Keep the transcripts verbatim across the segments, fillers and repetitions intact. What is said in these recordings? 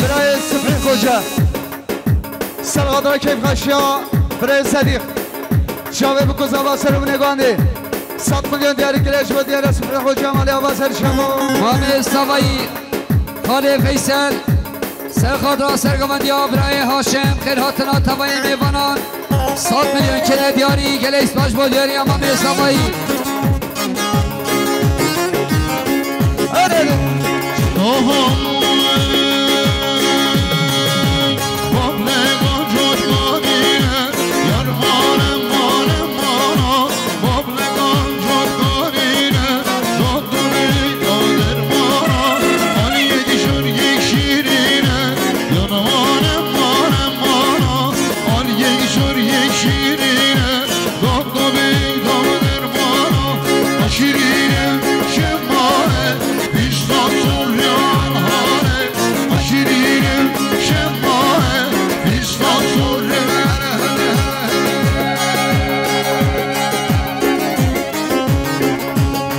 Birayê Sifrî Xoca. Serxatra keyfxweşiya birayê Sedîq. Çavê bikû zava ser û binê guhandê. Sed milyon diyarî kiriye ji bo diyara Sifrî Xoca malê ava ser şemo. Mamê Zavayî, Xalê Feysel, serxatra sergovendiya birayê Haşim, xêr hatina tevayê mêvanan. Sed milyon kene diyarî, gelek spas bo diyariya Mamê Zavayî. Oho.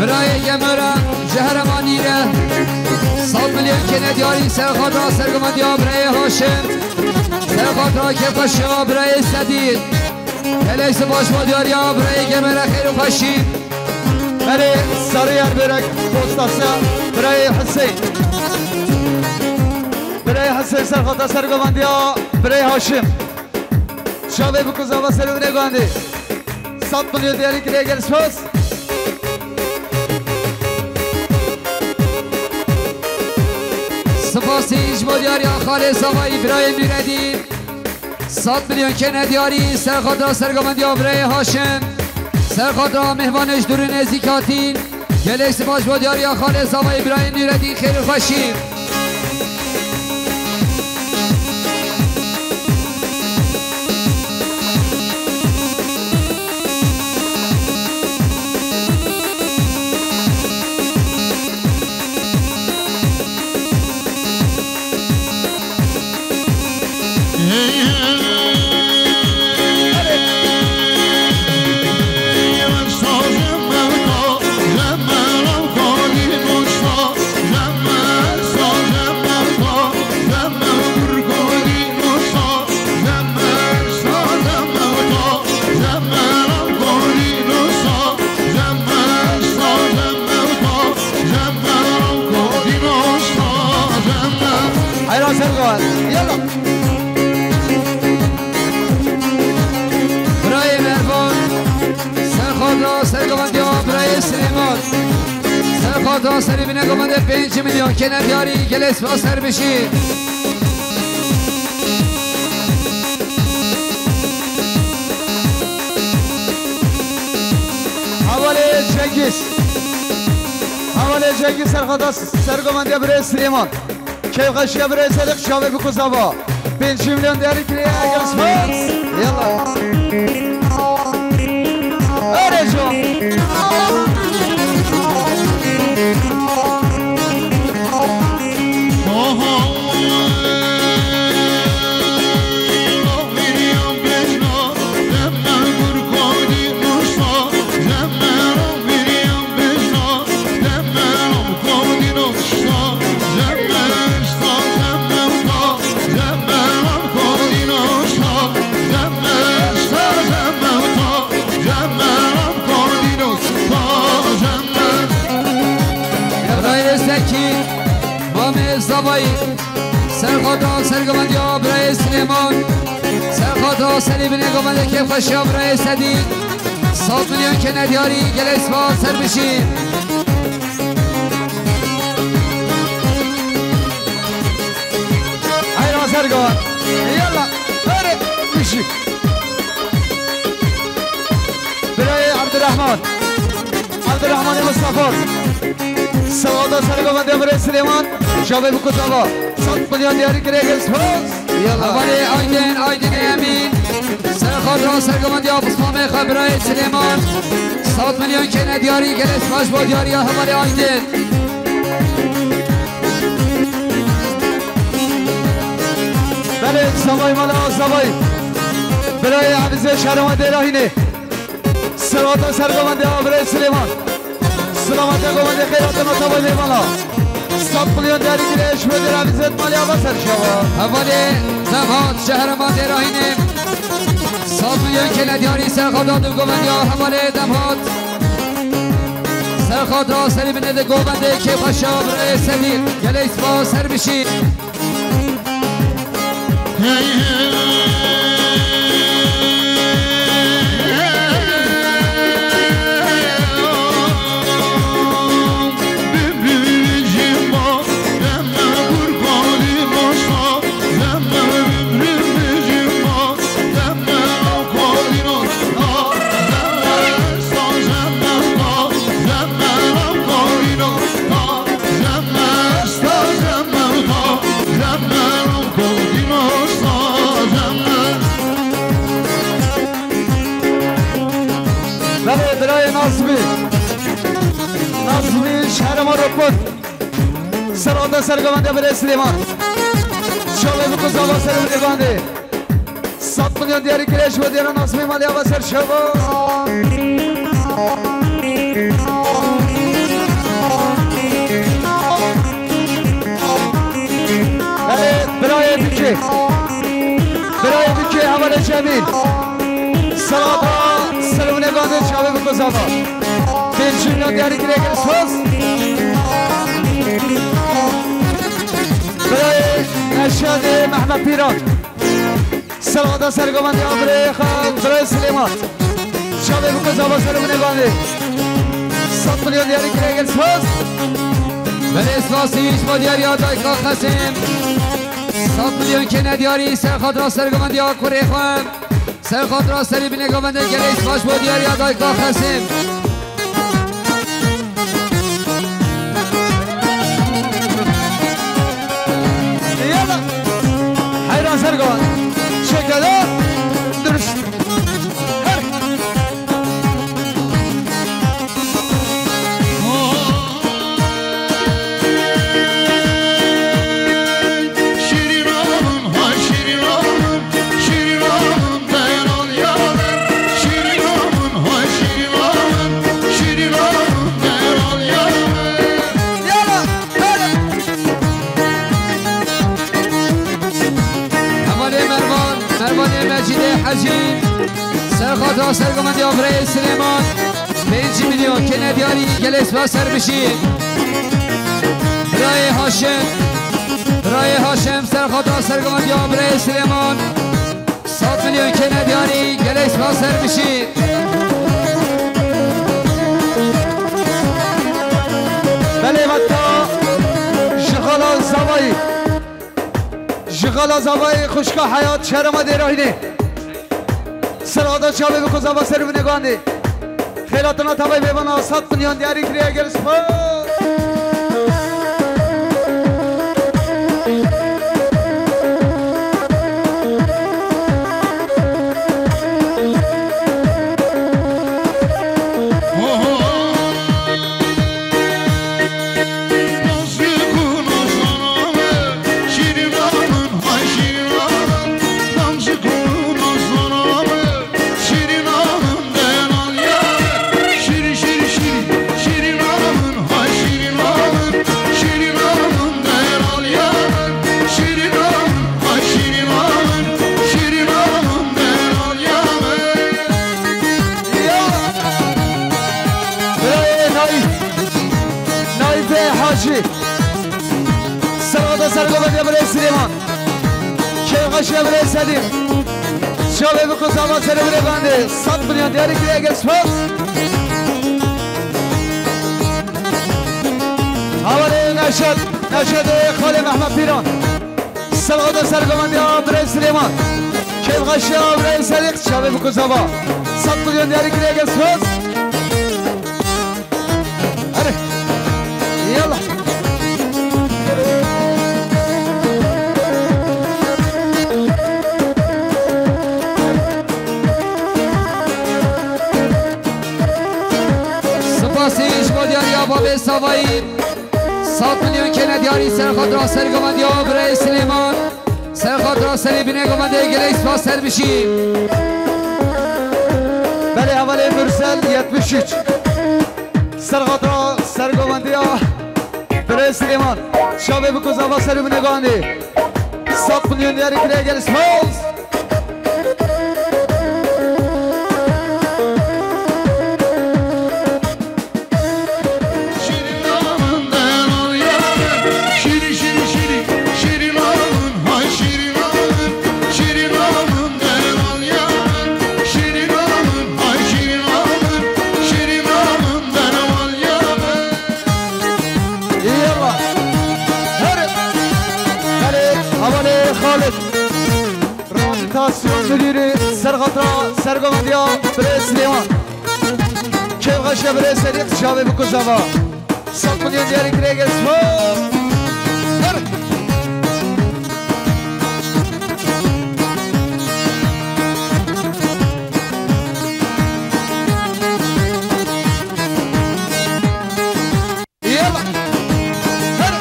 Birayê Gemera ji herêma Nîre, sed milyon kene diyarî serxatra sergovendiya birayê Haşim, serxatra kêfxweşiya birayê Sedî. Gelek spas bo diyariya birayê Gemera, xêr û xweşî. Belê, Sarıyer Börek Postası, birayê Hüseyin. Birayê Hüseyin serxatra sergovendiya birayê Haşim. Çavê bikû zava ser û binê guhandê. Sed milyon diyarî kiriye, gelek spas. Spasî ji bo diyariya Xalê Zavayî, birayê Nûredîn. Sed milyon kene diyarî, serxatra sergovendiya birayê Haşim. Serxatra mêvanê ji dûr û nêzîk hatîn. Gelek spas bo diyariya Xalê Zavayî, birayê Nûredîn, xêr û xweşî. Heyran ser got. Yalla. Birayê Mervan, serxatra sergovendiya birayê Silêman. Serxatra serê binê govendê pênc milyon kene diyarî, gelek spas, ser bijî. Hevalê Cengiz. Hevalê Cengiz serxatra sergovendiya birayê Silêman. Keyfxweşiya birayê Sedîq, çavê bikû zava. Pêncî milyon diyarî kiriye, gelek spas. Yalla. Erê can. Birayê Zekî, Mamê Zavayî, serxatra sergovendiya birayê Silêman, serxatra serê binê govendê kêfxweşiya birayê Sedî. Sed milyon kene diyarî, gelek spas, ser bijî. Heyran ser got. Yalla, hadi, bijî. Birayê Abdurrahman. Abdurrahmanê Mustafa. Sewada sergovendê birê Silêman. Çavê bikû zava. Sed milyon diyarî kiriye, gelek spas. Yalla. Hevalê Aydin, Aydinê Emîn. Serxatra sergovendiya pismamê xwe birayê Silêman. Sed milyon kene diyarî, gelek spas bo diyariya hevalê Aydin. Belê, zavay mala, zavay. Birayê Evîzê şerema dêra hînê. Sewata sergovendê birê Silêman. Silamete govendê xeyratê me tavay mêvana. Sed milyon diyarî kiriye, ji bo dêra Evîzê. Malê ava ser şava. Hevalê Demhat şehre ma dêrahînê. Saz milyon kêne diyarî ser xwe da du govendiya hevalê Demhat. Ser xwe da serî binê de govendê kêfxweşa birayê Sedîq. Gelê spas ser bişî. Belê, birayê Nazmî. Nazmî şehre ma Ropur. Ser anda ser govendê birê Silêman. Şalê biko zava ser birê bandê. Sed milyon diyarî kirê ji bo diyara Nazmî malê ava ser şeva. Belê, birayê Bikê. Birayê Bikê, hevalê Cemîl. Salata, serûnê bandê çavê biko zava. Pêncî milyon diyarî kirê gel spas. Birayê Neşadê Mehmet Pîran. Salata sergovendê birayê xwe, birayê Silêman. Çavê biko zava serûnê bandê. Sed milyon diyarî kirê gel spas. Belê spasî ji bo diyariya dayika Xesim. Sed milyon kêne diyarî ser xatira sergovendiya kurê xwe. Ser xatira serî binê govendê gelê spas bo diyariya dayika Xesim. Yala. Heyran sergovan. Şekede. Dürüst. Her. Hevalê Mervan, Mervanê Mecîdê Hecî, ser xatira sergovendiya birayê Silêman, pêncî milyon kêne diyarî gelê spas ser bişî. Birayê Haşim, birayê Haşim, ser xatira sergovendiya birayê Silêman, sed milyon kêne diyarî gelê spas ser bişî. Belê veta ji xala Zavayî. Ji xala Zavayê xwişka Heyat şerema Dêrahînê. Sirada çavê biko zava ser binê guandê. Xêlatina tavayê bêvana sed milyon diyarî kiriye gel spas. Birayê Naîf, Naîfê Hacî. Serada sergovendiya birê Silêman. Kêfxweşiya birê Sedîq. Çavê biko zava serê birê bandê. Sed milyon diyarî kiriye gel spas. Havalê Neşet, Neşetê xalê Mehmet Pîran. Serada sergovendiya birê Silêman. Kêfxweşiya birê Sedîq. Çavê biko zava. Sed milyon diyarî kiriye gel spas. Hadi. Yallah. Spasî ji bo diyariya babê Savayî. Sed milyon kêne diyarî ser xatira sergovendiya birê Silêman. Ser xatira serê binê govendê gelê spas ser bişî. Belê hevalê Mürsel yetmiş üç. Ser xatira sergovendiya birê Süleyman, çavê biko zava serê bine gandê. Sat milyon diyarî kire gel spas. Yalla. Her. Belê, hevalê Xalid. Rehabilitasyon müdürü Serxatra Sergovendiya Birê Süleyman. Kevxeşe Birê Sedîq çavê biko zava. Sat milyon diyarî kire gel spas. Her. Yalla. Her.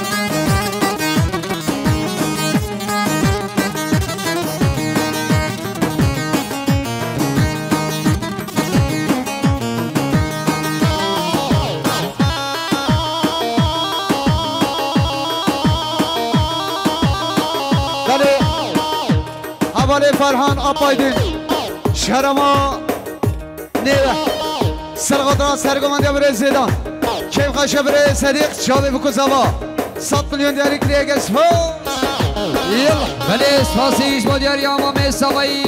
Belê, hevalê Ferhan Apaydin, şerema nêve. Serxatra Sergovendiya Birê Zêdan. Kevxeşe Birê Sedîq, çavê biko zava. Sat milyon diyarî kiriye gel spas. Yalla. Belê, spasî ji bo diyariya Mamê Savayî.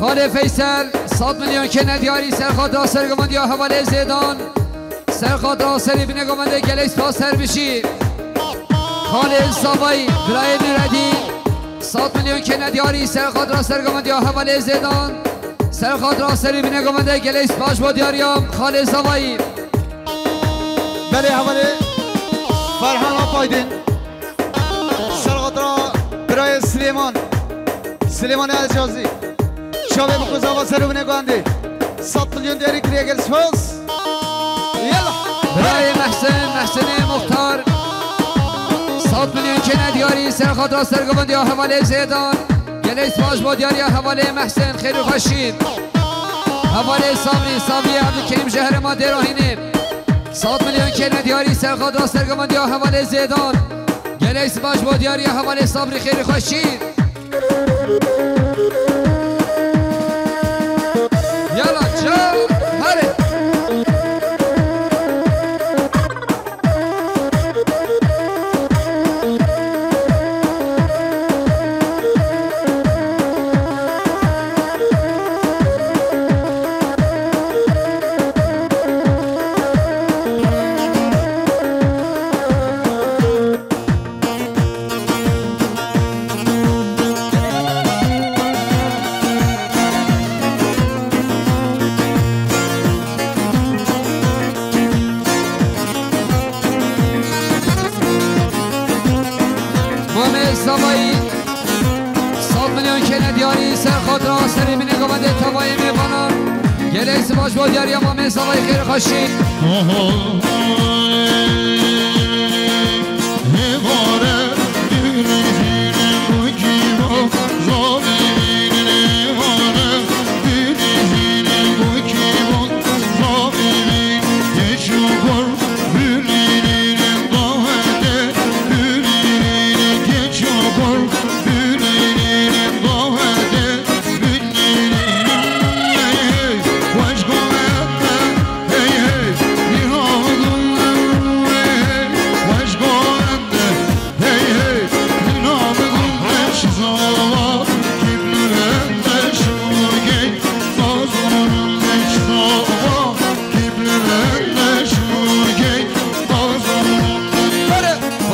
Xalê Feysel, sat milyon kene diyarî Serxatra Sergovendiya hevalê Zêdan. Serxatra serî bine govendê gelek spas her bişî. Xalê Savayî, birayê Nûredî. Sat milyon kene diyarî Serxatra Sergovendiya hevalê Zêdan. Serxatra serî bine govendê gelek spas bo diyariya Xalê Savayî. Belê hevalê Ferhan Apaydin. Serxatra birayê Silêman. Silêmanê Ecazî. Çavê biko zava serê bine guandê. Sat milyon diyarî kiriye gel spas. Yalla. Birayê Mehsen, Mehsenê Muxtar. Sat milyon kene diyarî Serxatra Sergovendiya hevalê Zêdan. Gelek spas bo diyariya hevalê Mehsen, xêr û xweşî. Hevalê Sabrî, Sabrî Evdikeyim ji herêma Dêrahînê. Sat milyon kene diyarî Serxatra Sergovendiya hevalê Zêdan. Gelek spas bo diyariya hevalê Sabrî, xêr û xweşî. Yala, çal, herê. Mamê Zavayî, sed milyon kene diyarî, ser xatira serê binê govendê tevayê mêvanan. Gelek spas bo diyariya Mamê Zavayî, xêr xweşî.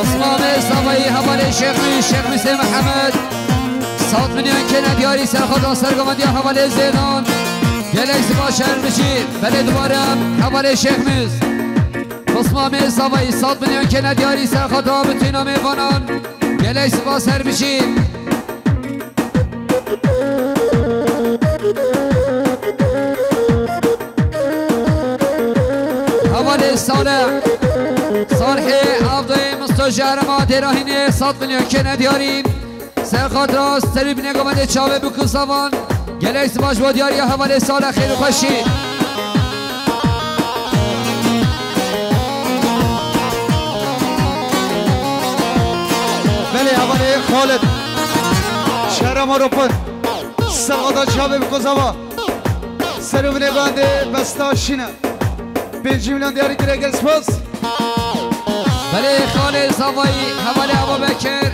Osmanê Zavayî, hevalê Şêx Mîs, Şêx Mîsê Mihemed. Sed milyon kene diyarî, ser xatira sergovendiya hevalê Zêdan. Gelek spas şer bijî, belê dubare hevalê Şêx Mîs. Osmanê Zavayî, sed milyon kene diyarî, ser xatira bitîna mêvanan. Gelek spas her bijî. Hevalê Salih, Salihê Avdayê Misto ji herêma Dêrahînê, sed milyon kene diyarî. Ser xatira serî binê govendê çavê biko zavan. Gelek spas bo diyariya hevalê Salih, xêr û xweşî. Hevalê Xalid. Şehra Maropin. Serxada çavê bi kozava. Serûvinê bandê besta şîne. Pêncî milyon diyarî kire, gel spas. Belê Xalê Zavayî, hevalê Aba Bekir.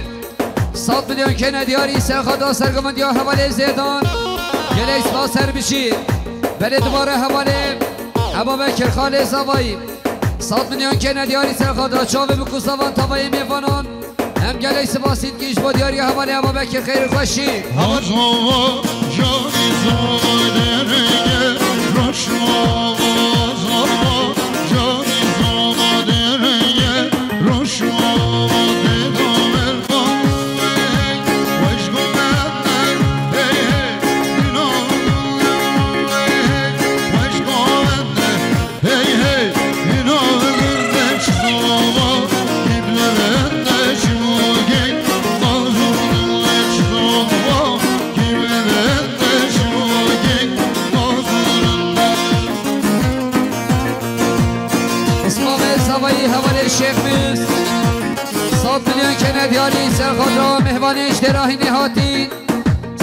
Sed milyon kene diyarî, serxada sergovindiya hevalê Zêdan. Gelek spas, her bijî. Belê dubare hevalê Aba Bekir, Xalê Zavayî. Sed milyon kene diyarî, serxada çavê bi kuzavan tavayê mêvanan. Em gelek spasî dikin ji bo diyariya hevalê Aba Bekir, xeyr û xweşî. Azova, canî zova derege, roşma, azova, canî zova derege, roşma, deda merda, hey, weş gomende, hey, hey, inan, hey, hey, weş gomende. Hey, hey, hina ömründe çizova, kimlerde çizogey, mazlumda çizova, kimlerde çizogey, mazlumda. Îsmaîl Zavayî hevalê Şêx Mîz. Sed milyon kene diyarî, serxada mêvanê ji Dêrahînê hatî.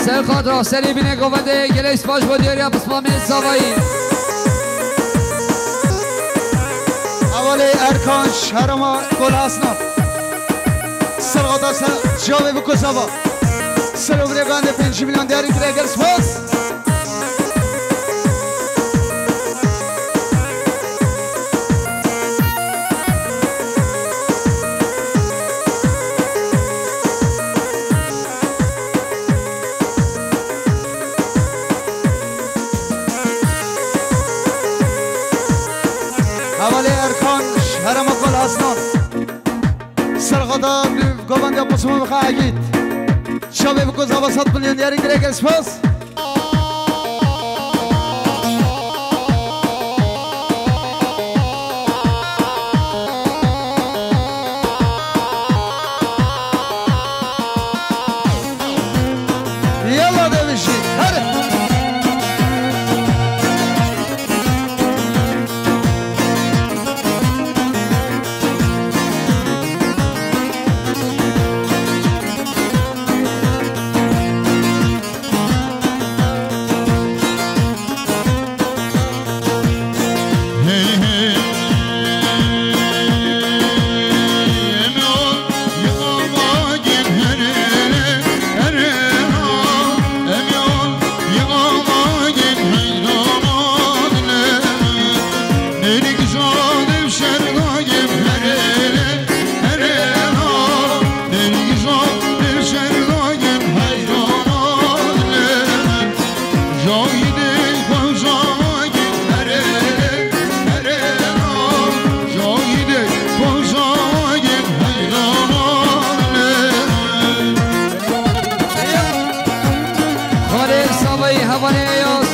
Serxada serê bîne govendê, gelek spas bo diyariya Îsmaîl Zavayî. Hevalê Erkan ji herêma Kolhasna. Serxada ser çavê bi kozava. Serûvinê bandê pêncî milyon diyarî kire, gel spas. Hevalê Erkan ji herêma Kolhasnan. Serxada bi govendê Qusmê Mixa Egîd. Çavê bi kozava sed milyon diyarî kire, gel spas. Yalla de bijî. Hadi. Xalê Zavayî, hevalê Eyaz.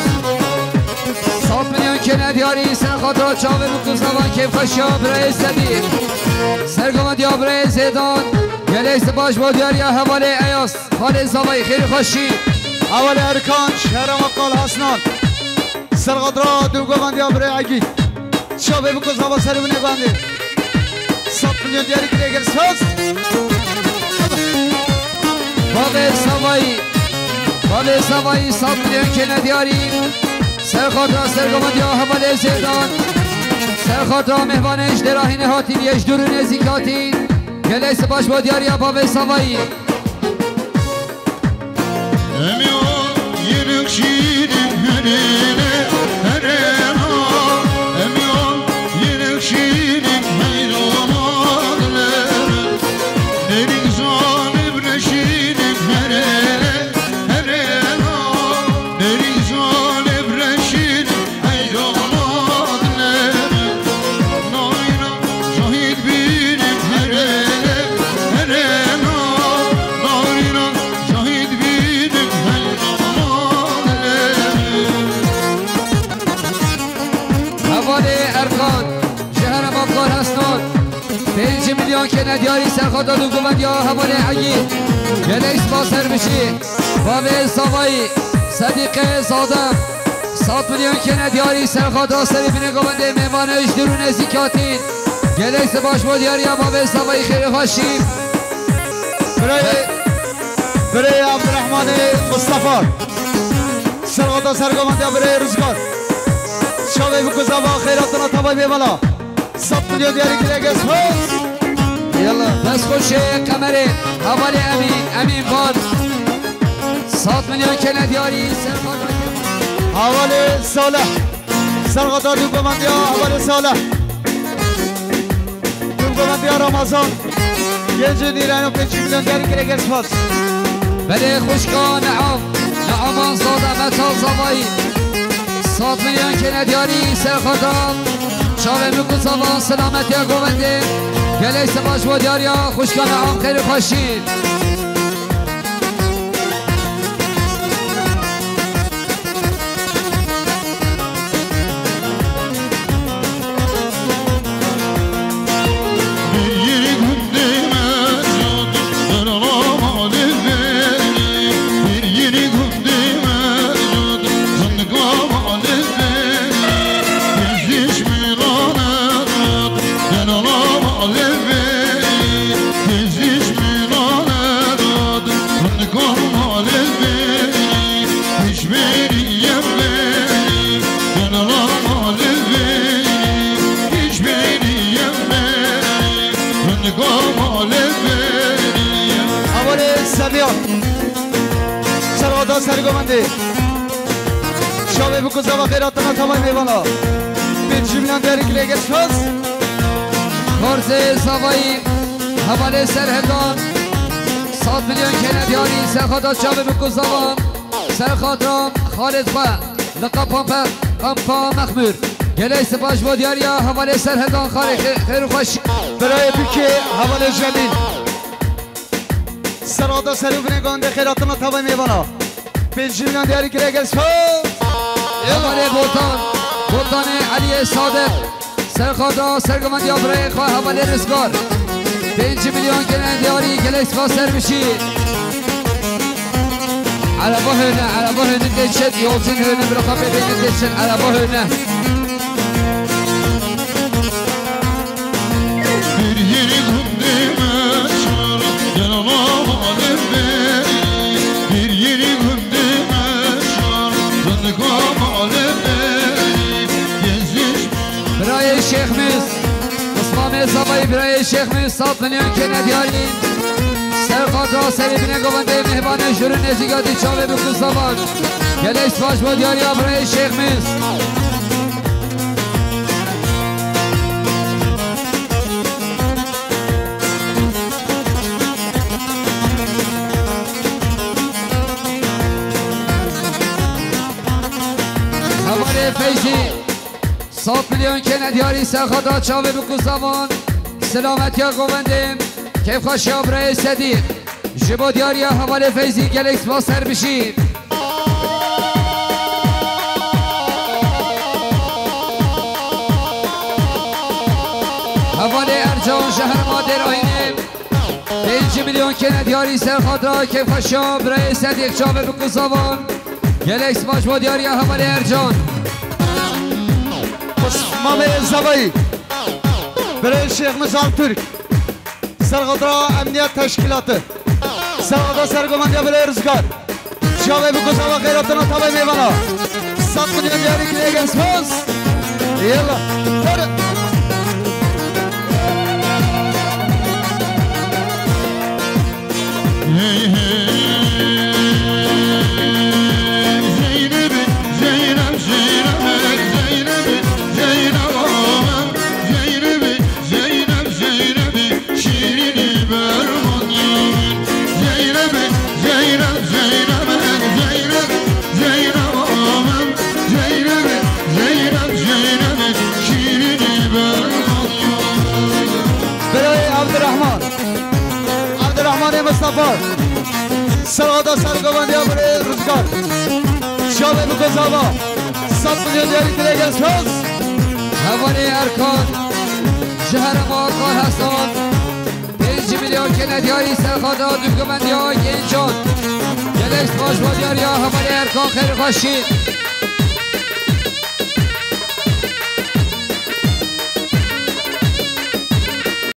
Sed milyon kene diyarî, ser xatira çavê bi ku zava kêfxweşiya birayê Sedî. Sergovendiya birayê Zêdan. Gelek spas bo diyariya hevalê Eyaz. Xalê Zavayî, xêr û xweşî. Hevalê Erkan, şehra Meqal Hasnan. Serxatira dû govendiya birê Egîd. Çavê biko zava serê winê bandê. Sed milyon diyarî kirê gel söz. Bavê Zavayî. Bavê Zavayî sed milyon kene diyarî. Serxatira sergovendiya hevalê Zêdan. Serxatira mêvanê ji dêra hînê hatî, ji dûr û nêzîk hatî. Gelek spas bo diyariya bavê Zavayî. Em ê ol yênik şînin herêne, herêna. Em ê ol yênik şînin heyranane. Derî zanib reşînin herêne, herêna. Derî zanib reşînin Hevalê Erkan, ji herêma Karhesnan, pêncî milyon kene diyarî serxata dû guvendiya hevalê Egî. Gelek spas her bijî. Bavê Zavayî, Sedîqê Zadem. Sed milyon kene diyarî serxata serê binê govendê mêvanê ji dûr û nêzîk hatîn. Gelek spas bo diyariya bavê Zavayî, xêr û xweşî. Birayê, birayê Abdurrahmanê Mustafa. Serxada sergovendiya birayê Rizgar. Çavê bikuzava xeyratına tavay mêvana. Sed milyon diyarî kire gez faz. Yalla. Dest xweşê Qemerê. Hevalê Emîn, Emîn Van. Sed milyon kene diyarî serxada. Hevalê Salih. Serxada dû govendiya hevalê Salih. Dû govendiya Ramazan. Gencê nîreno pêncî milyon diyarî kire gez faz. Belê xwişka Neam. Neaman zade Meta Zavayî. Sed milyon kene diyarî serxada. Çavê min ku zavan selametiya govendê. Gelek sebaş bo diyariya xwişka Neam xêr û xweşî. Hevalê Semiyan. Serxada sergovendê. Çavê bikuzava xeyratına tamay mêvana. Pêncî milyon diyarî kire gez faz. Korzê Zavayî. Hevalê Serhedan. Sed milyon kene diyarî serxada çavê bikuzava. Serxada Xalid xwe li Qampa, Qampa Mexmûr. Gelek sipaş bo diyariya hevalê Serhedan xalê xê-, xêr û xweş. Birayê Bikê hevalê Cemîl. Serxada serû binê gondê xêratina tavay mêvana. Pêncî milyon diyarî kire gel spas. Hevalê Botan, Botanê Eliyê Sadeq. Serxada sergovendiya birayê xwe hevalê Rizgar. Pêncî milyon gene diyarî gelek spas ser bişî. Ereba hêne, ereba hêne tê çet, yolcun hêne, bira xwe bê bêne tê çet, ereba hêne. Birayê Şêx Mis. Osmanê Zavayî birayê Şêx Mis, sed milyon kene diyarî. Serxada serê binê govendê mêhvanê jûrê nêzîka dî çavê bikû zavan. Gelek spas bo diyariya birayê Şêx Mis. Hevalê Feyzî, sed milyon kene diyarî serxada çavê bikû zavan. Selametiya govendê, kêfxweşiya birayê Sedîq. Ji bo diyariya hevalê Feyzî gelek spas ser bişî. Hevalê Ercan ji herma Dêrayînê. Pêncî milyon kene diyarî serxada kêfxweşiya birayê Sedîq çavê bikû zavan. Gelek spas bo diyariya hevalê Ercan. Mamê Zavayî. Birayê Şêx Mizal Türk. Serxada Emniyet Teşkilatı. Serxada sergovendiya birayê Rizgar. Çavê bikû zavan xeyratina tavê mêvana. Sed milyon diyarî kiriye gel spas. Yalla. Hadi. Hey, hey. Zeynep, Zeynep, Zeynep, Zeynep, Zeynep, Zeynep, Zeynep, Zeynep, şirin berman. Zeynep, Zeynep, Zeynep, Zeynep, Zeynep, Zeynep, Zeynep, şirin berman. Birayê Abdurrahman. Abdurrahmanê Mustafa. Serxada sergovendiya birê Rizgar. Çavê bikû zavan. Sed milyon diyarî kiriye gel spas. Hevalê Erkan. Ji herema Erkan Hasan. Pêncî milyon kene diyarî serxada dû govendiya Gencan. Gelek spas bo diyariya hevalê Erkan xêr xweşî.